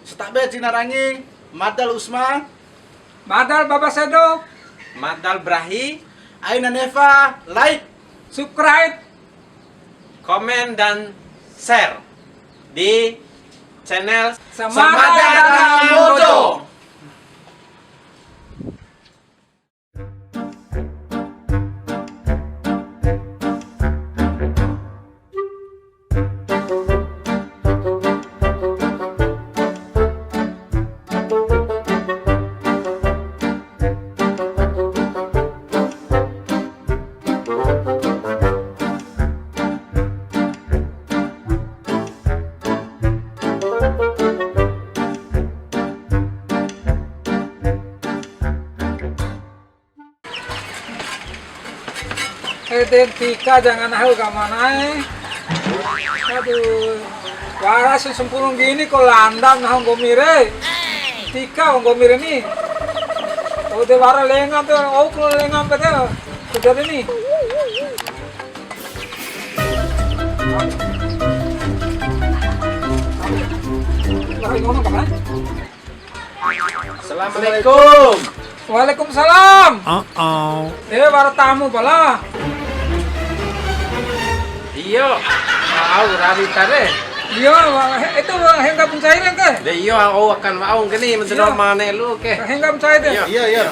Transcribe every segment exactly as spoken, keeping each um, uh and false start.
Satabe cina rangi, madal Usma. Madal Baba Sedo. Madal Brahi. Aina Neva, like, subscribe, komen, dan share di channel Semada Semada dan dan Mojo. Mojo. Ede ntika janga nahu ka manae. Aduh, wara si sampuru gini ko landa nahu nggomi re. Ntika nggomi re ni. Ode wara lenga te, au ko lenga pete. Sudah ni. Assalamualaikum. Waalaikumsalam. Uh-oh. Eh, wara tamu pala. Iyo. Au rawi tare. Iyo, wa-, he-, itu wa-, hengga pencairan ke? De iyo, au akan au ngeni menteri Iyo. Mane lu ke. Hengga pencairan. Iyo. Iya, iya.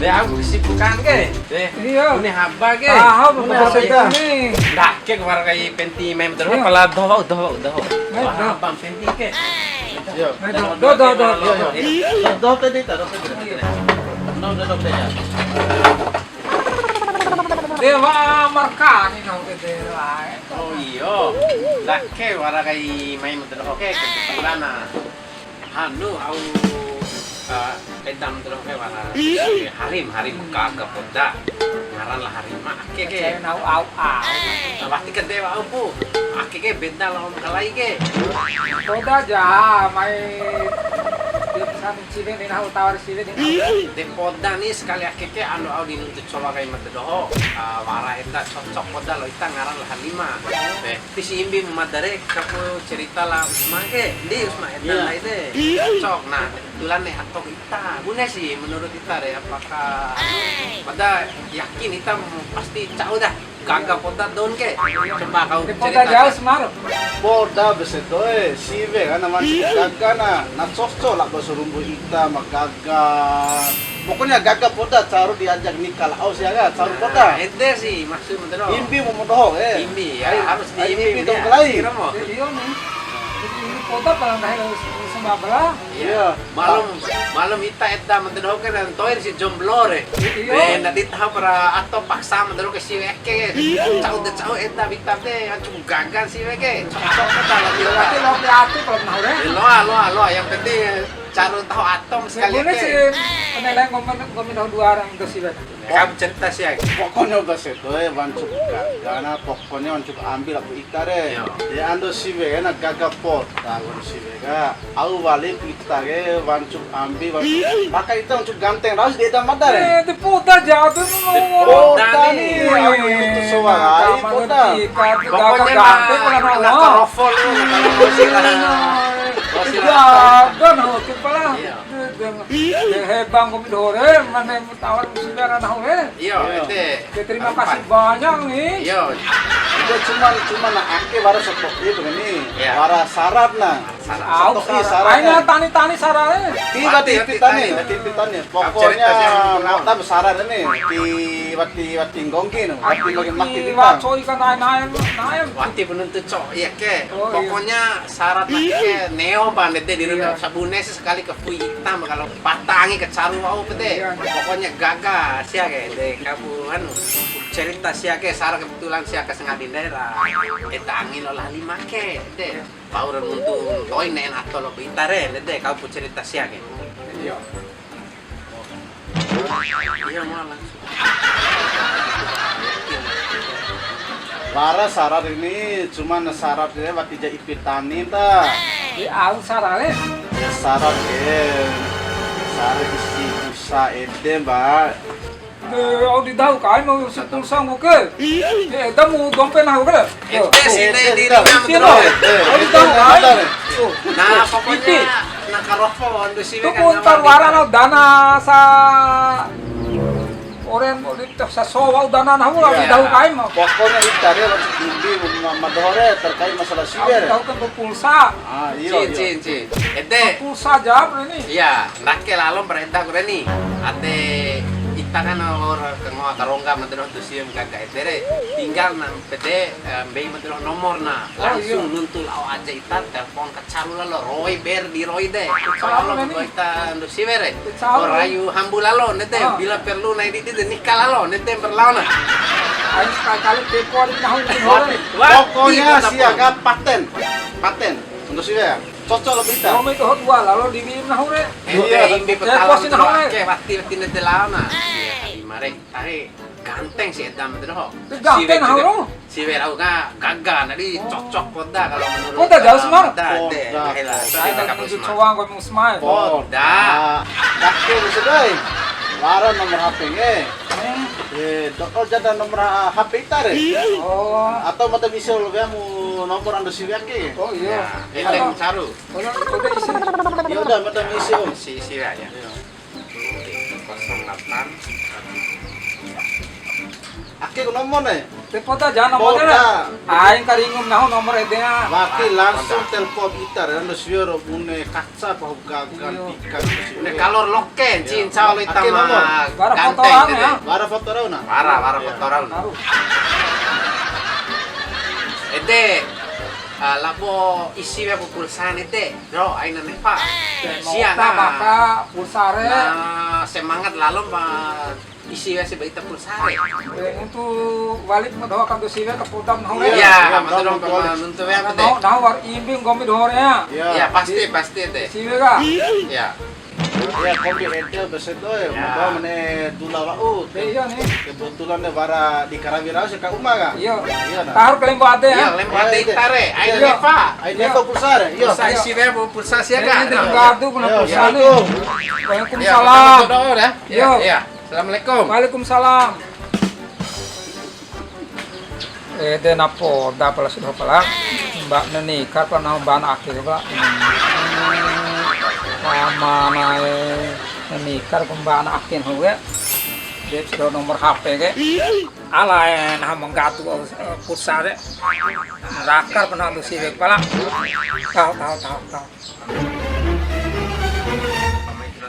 De au kesibukan ke. De. Iya. Ini haba ke. Tahu, Ini haba ke. Ini. Dah ke kemarin kayak penti main terus Iya. Pala doh, doh, doh. Baik, Wah, doh. Abang penti ke. Iya. Baik, doh, doh, doh, doh. Iya, iya. Doh, doh, tadi, doh, tadi. Iya. Doh, doh, doh, ya. Dewa markani nau ke dewa. Oh, iyo. Dah ke wara kai main terus. Oke, kebetulan nah. Hanu, au, eh, edam terus ke wara. Harim, harim gaga poda. Ngaran la harim ake ke. Percaya nau au au. Nah, wati ke dewa au pu. Ake ke beda lawan kalai ke. Poda ja, mai. Dia pesan siwe ni, nahu tawar siwe ni. De poda ni sekali ake ke anu au di nuntu cowa kai mada doho. Ah, wara eda cocok poda lo ita ngaran la Halima. Be. Ti si imbi mada re, kapu cerita la Usma ke, ndi Usma eda Iya. Lai de. Cocok, nah, kebetulan ne ato ita. Bune si menurut ita re, apakah, anu, pada yakin ita pasti cau dah. Gaga poda don ke. Coba kau Di poda cerita jauh ke. Semar. Poda bese doe, siwe kan nama gaga na, na cocok lah bahasa rumbu ita, ma gaga. Pokoknya gaga poda caru diajak nikah lao sia ka, caru poda. Nah, ede sih maksud mada doho. Imbi mu doho, eh. Imbi, ya, Ai, harus ai, diimbi imbi dong ya. Kelai. Kira mo. Jadi, iya, nih. Jadi, ini poda paling dah harus sembah belah. Iya. Iya. Malum, malum ita eda mada doho ke dan toir si jomblo re. Iya. Be, nadi tahu para ato paksa mada doho ke si weke. Cau de cau eda bita de, ancu gagan si weke. Cocok ke dalam Iya, ita. Berarti lo hati-hati kalau mau, ya. Ya, loa, loa, loa. Yang penting Caru taho atom sekali Bune ke. Si penilaian nggomi, nggomi taho dua orang itu sih, Bang. Kamu cerita sih, ya. Pokoknya udah sedo, eh, wancuku gaga na, pokoknya wancuku ambil aku ita re. Iya. Ya, ando siwe na gaga poda, wan siwe ka. Au wali ita ke, wancuku ambil, wancuku. Maka ita wancuku ganteng, harus dia tambah dah re. Eh, di poda jatuh mau. Poda nih. Ayo, itu suara, ai, poda. Pokoknya mah, anak karofol lu, kata Bosila. Bosila. Iya, dan aku pala. Iya. Hebang kopi dore, mana tawar musibah nahu he. Iya, ede. Oke, terima kasih banyak nih. Iya. Itu cuman, cuman na ake wara seperti itu nih. Iya. Wara syarat na. Syarat. Au syarat. Aina tani-tani syarat e. Tiba tipi tani, tipi tani. Pokoknya mata besyarat ini. Di wati, wati nggonggi no. Wati nggonggi mati di waco ikan nae-nae, nae. Wati penuntut cok, iya ke. Oh, iya. Pokoknya syarat lagi ke neo pa ndede di rumah sabune sekali ke fui hitam kalau patah angi ke caru wa'u pede. Iya. Pokoknya gaga sia ke de kabu anu cerita sia ke sar kebetulan sia ke sengadi daerah. Eta angi lo lah lima ke de. Pau ra nuntu to'i ne'e ato lo ita re, ndede kau pu cerita sia ke. Iya. Iya, mau langsung. Wara syarat ini, cuman syarat ini wati ja ipi tani ta. Di au syarat e. Syarat e. Syarat isi busa ede, Mbak. Eh, au di dahu kai mau si pulsa nggo ke. Eh, eda mu dompe nahu ke. Ente sini di ringa. Sini, au di dahu kai. Nah, pokoknya na karofo ando siwe. Tuku kan ntar wara no dana sa oren, sa so wa'u dana nahu, au di dahu kai mau. Pokoknya ita re langsung bimbi ma-, ma doho re terkait masalah siwe re. Au di dahu kan pulsa. Ah, iya, iya. Cin, cin, cin. Ede. Pulsa jawab ini. Iya, ndake lalo mpa eda ku re ni. Ade ita kan wa'ur ke ngoa karongga ma doho tu siwe gaga ede re. Tinggal na pede, eh, mbei ma doho nomor na. Oh, iya. Langsung nuntu lao aja ita, telepon ke caru lalo, roi ber di roi de. Caru lalo ni. Ita ndu siwe re. Caru. Rayu hambu lalo, nete, ah, bila perlu nai di, di, di nikah lalo, nete berlawan. Ayo sekali-kali teko di tahu di hore. Pokoknya siaga paten. Paten. Untuk siwe ya. Cocok lebih dah. Kami tuh dua lalo di bim nahu re. Iya, imbi petala. Oke, wati, wati nete lawan. Iya, kali mare. Tahe ganteng si Edam itu doho. Ganteng nahu ro. Siwe rau ka gaga, nadi cocok poda kalau menurut. Poda jauh semar. Poda, de, poda. Saya tak kapus cowang kau mau smai. Poda. Dake sedai. Wara nomor H P nge. Eh, doko jada nomor H P ita re. Oh. Atau mata bisa lo mu nomor ando siwe ake. Oh iya. Ya, ini caru. Udah, udah isi. Ya udah, mata isi, Om. Si, si ya. Iya. Kosong delapan. Ake ku nomor ne. Telepon ta, jangan nomornya. Aing karingum nahu nomor ede ya. Wati langsung telepon ita re, ando siwe ro bune kaca pahu gagan pika. Bune kalor loke, cin, insya Allah ita mah. Bara foto rau na. Bara foto rau na. Bara, bara foto rau na. Ede, ah, labo isi wea pulsa ede. Bro, aina nefa. Sia na. Maka pulsa re. Nah, semangat lalo ma isi wea si baita pulsa re. Eh, untuk balik ma doho kan tu siwe ke putam nahu re. Iya, iya, betul dong, betul. Nuntu wea. Nahu, nahu war imbi nggomi doho re ya. Iya, pasti, pasti de. Siwe ka? Iya. Iya, kopi ente bese doe, mau mene dula wa'u. Iya ni. Kebetulan de bara di Karawi rau si ka uma ka? Iya. Iya, nah. Taruh ke lembo ade ya. Iya, lembo ade ita re. Aina nefa. Aina nefa pulsa re. Iya. Pulsa isi wea, pulsa sia ka? Ini tinggal tu kena pulsa ni. Assalamualaikum. Waalaikumsalam. Iya. Iya. Assalamualaikum. Waalaikumsalam. Ede na poda pala sudah pala. Mbak neni kar pala nahu mbana ake pala. Ama nae neni kar pala mbana ake nahu ke. De sudah nomor H P ke. Alae nahu ma nggadu, eh, pulsa de. Rakar pala nahu siwe pala. Tahu, tahu, tahu, tahu.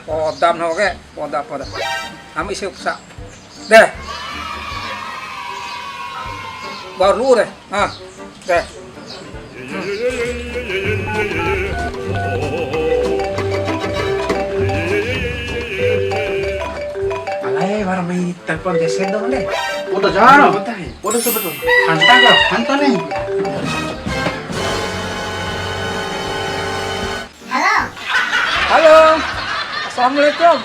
Poda nahu ke, poda, poda. Ami isi pulsa. Deh. Baru dulu deh. Ah, deh. Alai, wara mai telepon dese dong deh. Udah jarang. Udah, eh. Udah sebetulnya. Hanta kah? Hanta nih. Halo. Halo. Assalamualaikum.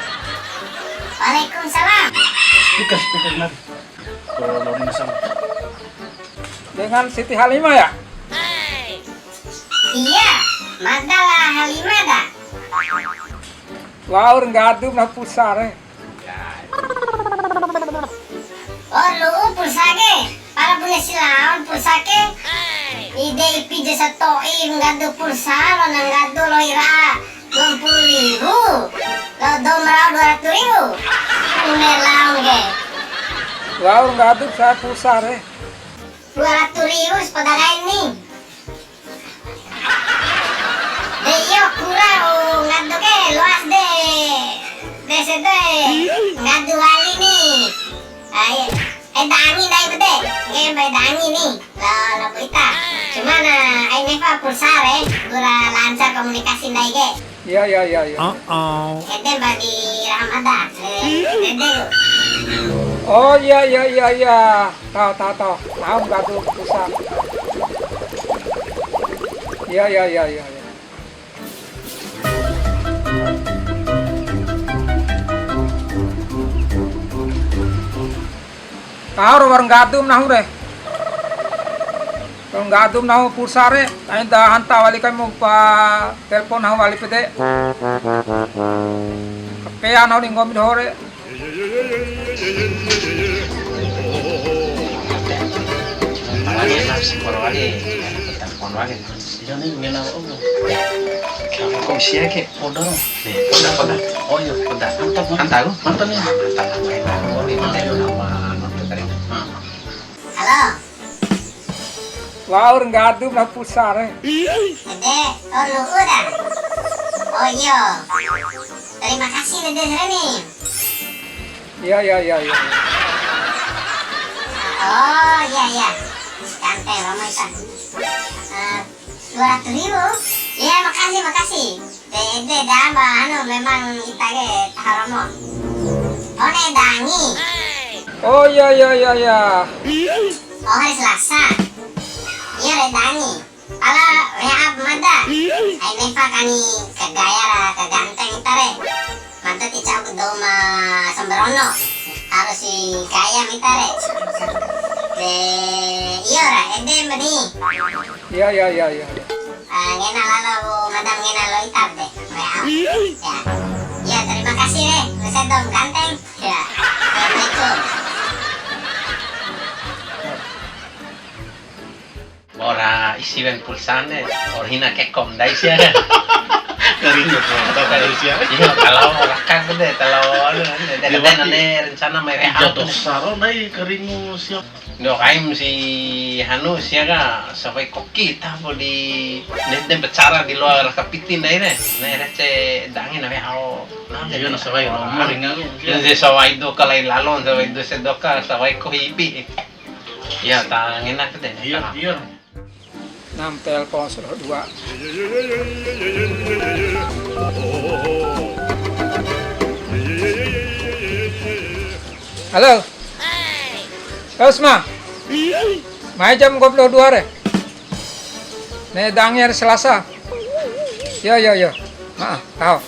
Waalaikumsalam. Speaker, speaker, mari. Kalau lo ini sama. Dengan Siti Halimah ya? Iya, mada la Halimah dah. Wa'ur nggadu na pulsa re. Oh, lu'u pulsa ke. Pala bune si laon pulsa ke. Ide ipi ja sato'i nggadu pulsa, lo na nggadu lo ira dua puluh ribu. Lo dou ma rau dua ratus ribu. Bune laon ke. Wa'ur nggadu sa pulsa re. Dua ratus ribu sepoda kain ni. De iyo kura, oh, nggadu ke loas de. De sedo e. Nggadu wali ni. Ai, eda angi ndai bede. Nge mba eda angi ni. La, la ita. Cuma na, ai nefa pulsa re, gura lancar komunikasi ndai ke. Iya, iya, iya, iya. Ede mba di Rahmada. Eh, ede. Oh, iya, iya, iya, iya. Tahu, tahu, tahu. Tahu nggak tuh susah. Iya, iya, iya, iya, iya. Taho ro wa'ur nggadu nahu re. Wa'ur nggadu nahu pulsa re, aina da hanta wali kai mu pa telpon nahu wali pede. Kapea nahu di nggomi doho re. Apalagi harus psikologi, telepon lagi. Iya nih, ngena apa? Kok sia ke? Poda. Nih, poda, poda. Oh iya, poda. Mantap, mantap. Mantap, mantap nih. Mantap, mantap. Oh, ini nama, nama tadi. Halo. Wa'ur nggadu ma pulsa re. Ede, oh, lu'u dah. Oh, iyo. Terima kasih, Dede Sreni. Iya, iya, iya, iya. Oh, iya, iya. Santai, Romo, Pak. Eh, dua ratus ribu. Iya, makasih, makasih. Ede, ede, da, Mbak, anu, memang ita ke taho romo. Oh, ne'e dangi. Oh, iya, iya, iya, iya. Oh, hari Selasa. Iya, re dangi. Pala W A mada. Ai nefa kani kagaya ra kaganteng ita re. Mada ti ca'u dou ma sembrono. Harus si gaya mita re. De, iyo ra, ede meni. Iya, iya, iya, iya. Ah, ngena lalo, madam ngena lo itap deh. Wa. Ya. Ya, terima kasih deh, Mas Edom ganteng. Ya. Assalamualaikum. Ora isi wen pulsane, ora hina kekom ndai sia. Dari itu, atau dari sia. Iya, kalau raka gede, kalau anu, de, de, de, rencana mai W A. Iya, dosa ro ndai karingu sia. Ndo kaim si hanu sia ka, sawai koki ta po di, de, de bicara di luar ka piti ndai re. Nai rece dangi na we hao. Iya, na sawai romo ringa ku. Iya, de sawai do ka lai lalo, sawai do sedoka, sawai ko hipi. Iya, ta ngena ke de. Iya, iya. Nam telpon sudah dua. Halo. Halo, Sma. Mai jam dua puluh dua re. Ne, dangi hari Selasa. Yo, yo, yo. Maaf, tahu.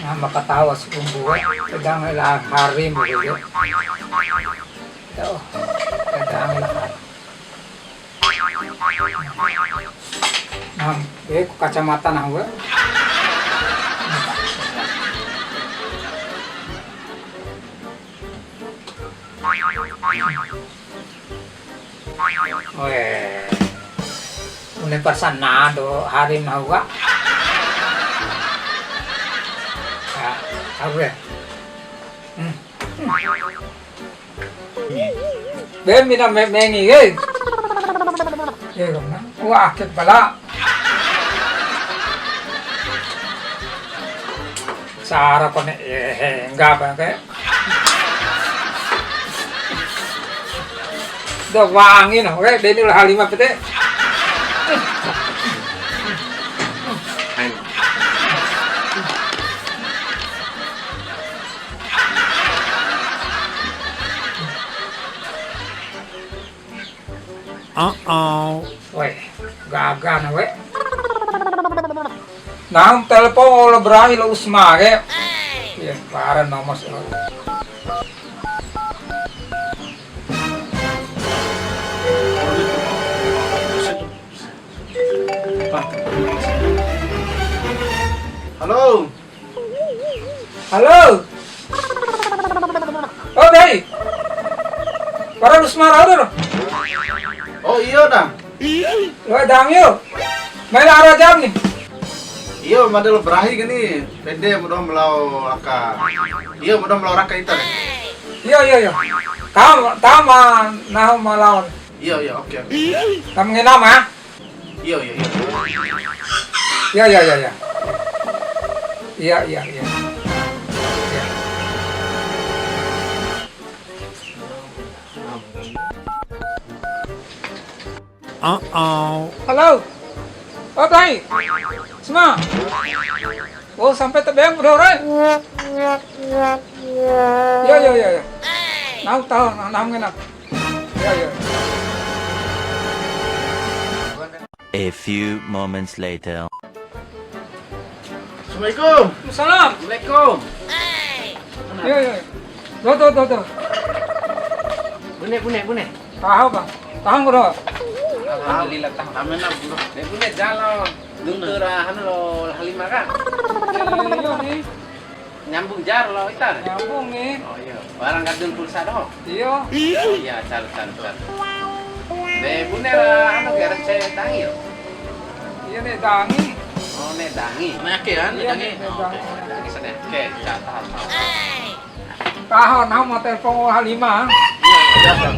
Nah, maka tahu sekumbu, pegang lah hari mungkin. Tuh, pegang lah hari. Nah, eh, kacamata nah, gue. Oe. Une pasanado hari mau, Kak. Ya, tahu ya. Hmm. Be mina me-, mengi, eh. Eh, wah, ake pala. Sara kone, eh, enggak apa, kayak. Udah wangi, nah, kayak Daniel Halimah pete. Weh, gaga na we. Nahu telpon la Brahi la Usma ke. Iya, para nomor si. Halo. Halo. Oh, Dai. Para Usma rau tu. Oh, iyo, dah. Lo dang yo. Mai la ara jam ni. Iyo, mada la Brahi ke ni. Pede mudo ma lao aka. Iyo, mudo ma lao raka ita. Iyo, iyo, iyo. Tam, tam, ah, nahu ma laon. Iyo, iyo, oke, oke. Tam ngena ma. Iya, iya, iya. Iya, iya, iya, iya. Iya, iya, iya. Iya. Halo. Oh, Dai. Sma. Oh, sampai tebeng udah, Rai. Iya, iya, iya, iya. Nahu tahu, nah, nahu ngena. Iya, iya. A few moments later. Assalamualaikum. Salam. Assalamualaikum. Iya, iya. Tuh, tuh, tuh, tuh. Bune, bune, bune. Tahu, Bang. Tahu, Bro. Alhamdulillah, taho. Amin, Bro. De bune jalo. Duntu ra hanu lo Halima ka? Iyo ni. Nyambung ja ro ita? Nyambung ni. Oh iyo. Barang kadun pulsa doho? Iyo. Oh iya, caru, caru, caru. De bune ra anu ke, rece dangi ro? Iyo, ne'e dangi. Oh, ne'e dangi. Ne'e ake ya, ne'e dangi. Iyo, ne'e dangi. Oke, dangi sana. Oke, catat. Taho, nahu ma telpon Halima. Iya, iya.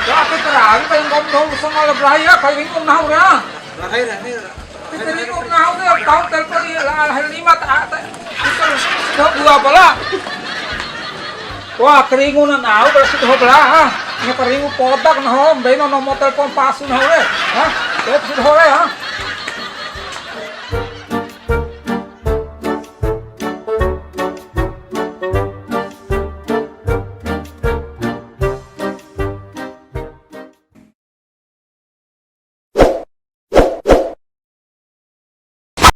Wah, aku terakhir paling kamu tahu sama lebih ya, paling kamu nahu ya. Terakhir, terakhir. Paling kamu nahu ya, tahu telepon ni, lah, akhir lima, tak, tak, itu dua bola. Wah, keringu na nahu, berarti dua bola, ha. Ini keringu podak, nahu, mbei no nomor telepon pasu, nahu, eh. Ha? Telepon sudah, eh, ha.